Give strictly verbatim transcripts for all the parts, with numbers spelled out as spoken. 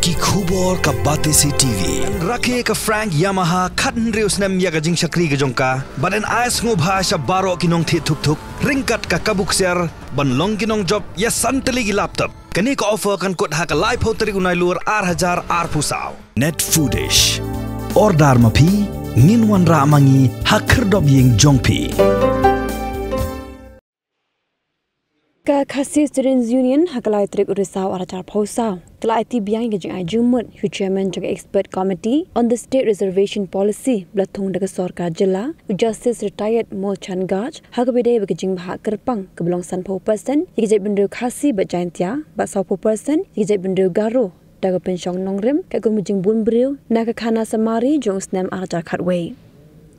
Ki khubor ka Batesi T V. Rakhe ka Frank Yamaha khathynriew snem ïa ka jingshakri ka jong ka. Bad yn ai sngewbha sha baroh ki nongthied thuk thuk ryngkat ka kabu ksiar ban long ki nongjop ïa san tylli ki laptop. Kane ka offer kan kut ha ka laiphew tarik u Nailur ar hajar arphew saw. Net Foodish. Order ma phi, ngin wanrah ma ngi ha khyrdop ïing jong phi. Ka Khasi Students Union ha ka lai tarik u Risaw ar hajar arphew saw ka la aiti biang ïa ka jingai jingmut ïa u Chairman jong ka Expert Committee on the State Reservation Policy ba la thung da ka sorkar jylla, u Justice Retired Molchan Gach, ha kaba ïadei bad ka jingbhah kyrpang kaba long sanphew percent ïa ka jaitbynriew Khasi bad Jaintia bad sawphew percent ïa ka jaitbynriew Garo da ka pynshong nongrim katkum ka jingbun briew na ka khana samari jong u snem ar hajar khatwei.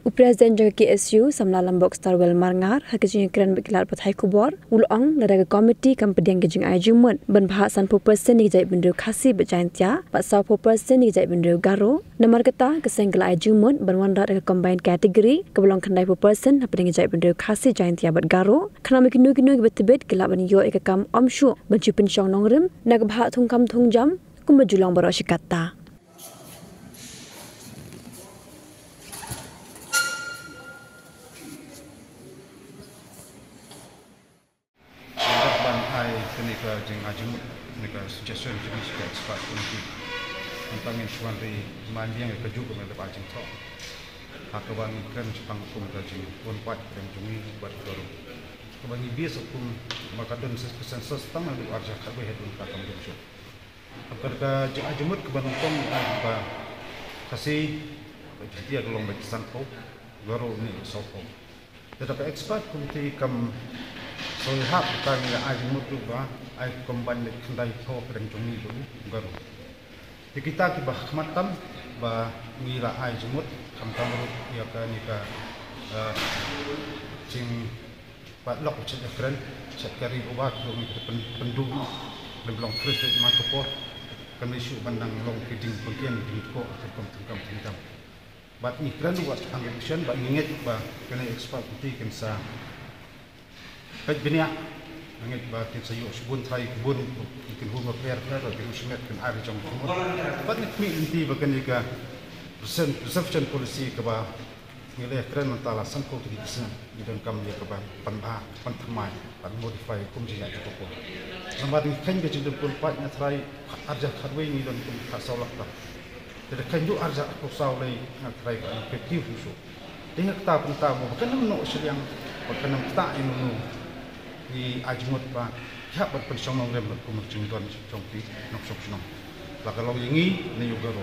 U President jong ka K S U, Samla Lambok Starwell Marngar, ha ka jingïakren bad ki lad pathai khubor, u la ong lada ka komiti kam pdiang ka jingai jingmut ban bhah sanphew percent ïa ka jaitbynriew Khasi bad Jaintia bad sawphew percent ïa ka jaitbynriew Garo, namar kata ka seng ka la ai jingmut ban wanrah da ka combined category kaba long khyndaiphew percent hapdeng ka jaitbynriew Khasi, Jaintia bad Garo, khnang ba kino kino kiba tbit ki lah ban ïoh ïa ka kam ym shuh ban shu pynshong nongrim na ka bhah thungkam thungjam kumba ju long baroh shi katta. Ban ai kane ka jingai jingmut, kane ka suggestion jong ngi sha ka expert committee. Hangta ngin sa wan ri man biang ïa kajuh kaba ngi dep ai jingthoh. Ha kaba ngi kren shaphang kum ka jingwan pat kren jong ngi bad ka rum. Kaba ngi base kum ba ka don census tang naduh ar hajar khatwei haduh mynta kam don shuh. Ka, ka jingai jingmut kaba nyngkong ka long ba Khasi, ka Jaintia ka long beit sanphew, Garo ne sawphew. Te da ka expert committee kam sngewhap ka ngi ai jingmut ruh ba ai combine beit khyndaiphew pdeng jong ngi bad u Garo. Te kita kiba ha khmat tam ba ngi la ai jingmut khamtam ruh ïa kane ka, eh, jing Ba lok shet ïakren, shet ka ri uba ki dong ki pyn-, pynduh, lem long fresh lem man ka por. Kan issue ban dang long ki ding pyntian ding ko, ka kam thungkam thungkam. Bad ngi kren ruh wat shan election, bad ngi ngeit ba kane expert committee kan sa peit bniah, ngi ngeit ba kin sa ïoh shibun trai kubun, kin hun ma pher pher, kin shimet, kin ai jong kumut. Bad ngi khmih lynti ba kane ka reservation policy kaba Ngi la kren mynta la san ko ki snem, ngi donkam ïa ka ban pynbha, pynthymmai, ban modify kum jingjia jong ka por. Namar ngi kheiñ ka jingdon pun paid nga trai arhajar khatwei ngi don kum khatsaw lak tam. Te da kheiñ duh arhajar arphew saw lei nga trai ka effective shuh. Te nga kata pynta mo ba kan ym noh shiliang, ba kan ym kata ïa mano. Ngi ai jingmut ba ki hap ban pynshong nongrim bad kum ka jingdon jong ki nongshong shnong. La ka long ïa ngi ne ïa u Garo.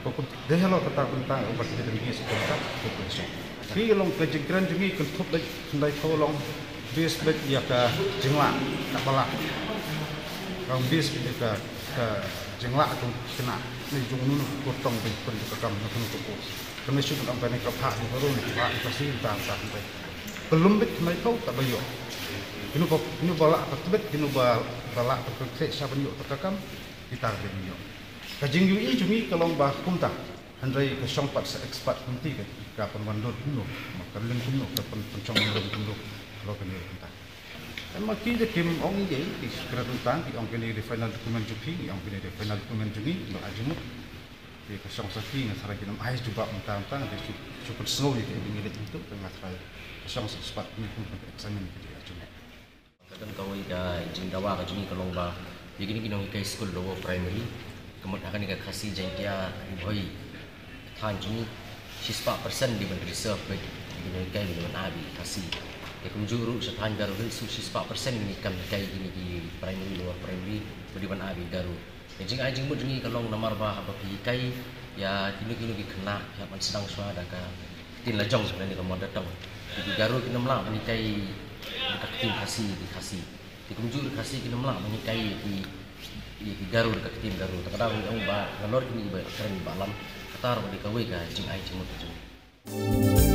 Ko kum dei halor kata ka bynta ba ki dei ban ngi sa kynta ko kum shong. Ki long ka jingkren jong ngi kynthup beit khyndai ko long base beit ïa ka jinglah ka ba lah. Ka base beit ïa ka, ka jinglah jong ki khynnah ne jong nunu ko tong beit pyn ka kam na kano ka ko. Kane shu ban ong kane ka phah ïa u Garo ne ka phah ïa ka Khasi ta ta khyndai. Ka lum beit khyndai ko ta ba ïoh. Kino ba, kino ba lah ka tbit, kino ba, ba lah ka kyrkhu sha ban ïoh ta ka kam, kita ka dei ban ïoh. Ka jingïohi jong ngi ka long ba kumta. Hynrei ka shong pat sa expert committee ka, ka pynwandur kumno, ma ka ling kumno, ka pyn, pynshong kumno, ka long kane kumta. Em ma ki da kim ong ïa, ki kren tang, ki ong kane dei final document jong phi, ki ong kane dei final document jong ngi, ngi la ai jingmut. Te ka shong sa ki nga tharai kin ym ai jubab mynta mynta, te shu, shu pynsngew ïa ka ïa ngi leit mynta, te nga tharai ka shong sa spot ni kum ka examine ka dei jubab. Ka don kawei ka jingdawa ka jong ngi ka long ba ïa kine ki nonghikai skul lower primary, ka mut ha kane ka Khasi Jaiñtia Ri Bhoi ka thaiñ jong ngi, shispah percent dei ban reserve beit ïa ki nonghikai ba dei ban ai beit Khasi. Te kumjuh ruh sha thaiñ Garo Hills ruh shispah percent ngi kam hikai ïa kine ki primary, lower primary ba dei ban ai beit Garo. Ka jingai jingmut jong ngi ka long namar ba haba phi hikai ïa kino kino ki khynnah, phi hap ban sdang shuwa da ka ktien la jong, shuwa da ka mother tongue. Te ki Garo kin ym lah ban hikai da ka ktien Khasi ïa ki Khasi. Te kumjuh ruh Khasi kin ym lah ban hikai ïa ki, ïa ki Garo da ka ktien Garo. Te ka daw ngi ong ba nalor kine kiba kren ba lam, kata ruh ka dei kawei ka jingai jingmut jong ngi.